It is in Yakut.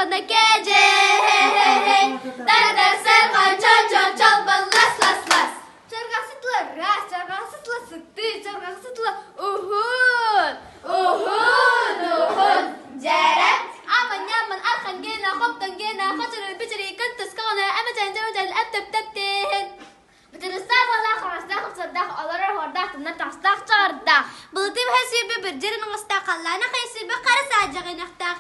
Уонна кээдьэй, Дар-дар сарҕан чон-чон чолбон лас-лас-лас. Чарҕасытла раз, чарҕасытла сытты, чарҕасытла уһун, уһун, уһун. Дьэрэ, аман ньаман архан гена хоптон гена хочору бичири кынтыс коҕоно эмэчэн дьэмэчэн эп тэп тэптин. Бытырыстаах буоллаах, хаҥастаах, хапсардаах, олорор оһуордаах, тумнар таҥастаах, чоҕордаах. Былыты быһа сүүрбэ бырдьыр оҥостаах, халлаана хайа сүүрбэ хара саадьаҕы ынахтаах.